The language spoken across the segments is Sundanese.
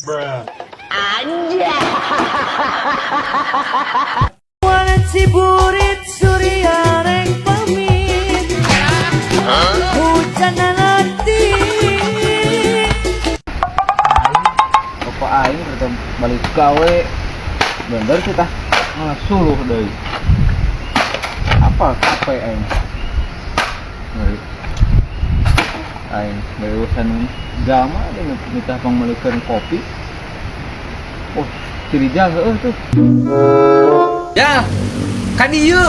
Bruh. Ciburit surya reng pamit hujan nanti. Bapak aing kerja balik gawe bener kita malah suluh deui. Apa kape aing? Ngeri. Aing dari urusan jalma dia minta pangmeulikeun kopi. Oh, si Rijal heueuh tuh. Ya, ka dieu.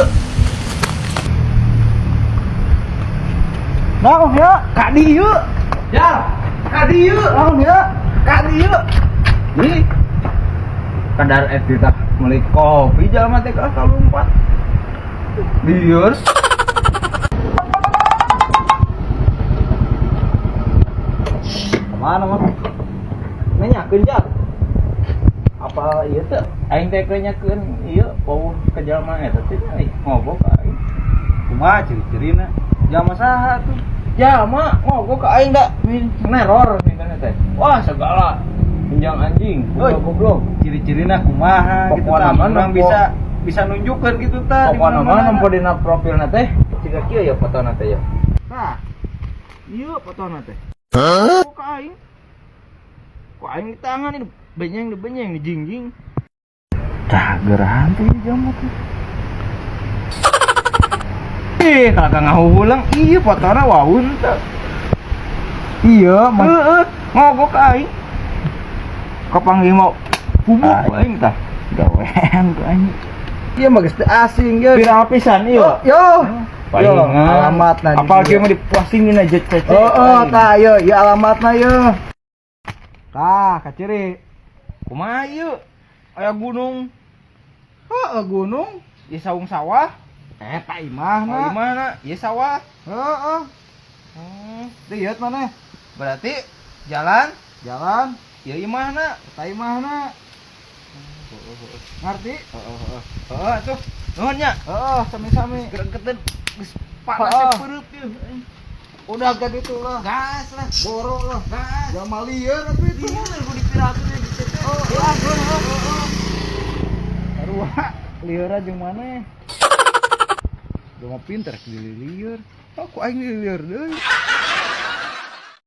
Naon ya? Ka dieu. Ya, ka dieu. Naon ya? Ka dieu. Ih. Kadar es kita meuli kopi jalma teh kalah kalumpat. Lieur. Kemana mah? Nanyakeun jal. Apa ieu teh? Aing teh nanyakeun ieu wawuh ka jalma eta teh euy ngobok ka aing. Kumaha ciri-cirina? Jalma saha tuh? Jalma ngobok ka aing da neror mintana teh. Wah, segala pinjang anjing, Oi. goblok. Ciri-cirina kumaha gitu Pokona tah. mah Urang nempo- bisa bisa nunjukkeun gitu tah di Pokona mah mana-mana. nempo dina profilna teh siga kieu ya fotona teh ya. Tah. Ieu fotona teh. Kok ka aing? Kok aing di tangan ini benyeng di benyeng di jingjing. Tah gerahan tuh ieu jalma tuh. Ih, kalau kang ngahulang, iya fotona wawun teh. Iya, mas. Heeh, ngogok ka aing. Kapanggih mau bubuk Aing. aing tah. Gawean ku aing. Iya mah geus teu asing ye. Viral pisan ieu. Oh, yo. Yo, Palingan. alamatna di Apalagi dieu. mah diposting dina JCC. Oh, tah yo, ieu alamatna yo. Tah, kaciri. Kumaha ieu? Aya gunung, Heeh, gunung. ieu saung sawah. Eta imahna. Oh, imahna, ieu sawah. Heeh. Lihat mana? Berarti jalan, Jalan, ieu imahna. eta imahna. Ngerti? Heeh, heeh. Heeh, atuh. Nuhun nya. Heeh, sami-sami. Geregetan geus panas Heeh. peureub ieu. Udah gak itu lah. Gas lah. Boro lah. Gas. Jangan lieur atuh itu. Lieur kudu dipiralkeun di JCC. Oh, oh, oh, oh. Sarua, lieur jeung maneh. Gua mah pinter lieur. Oh, ku aing lieur deui.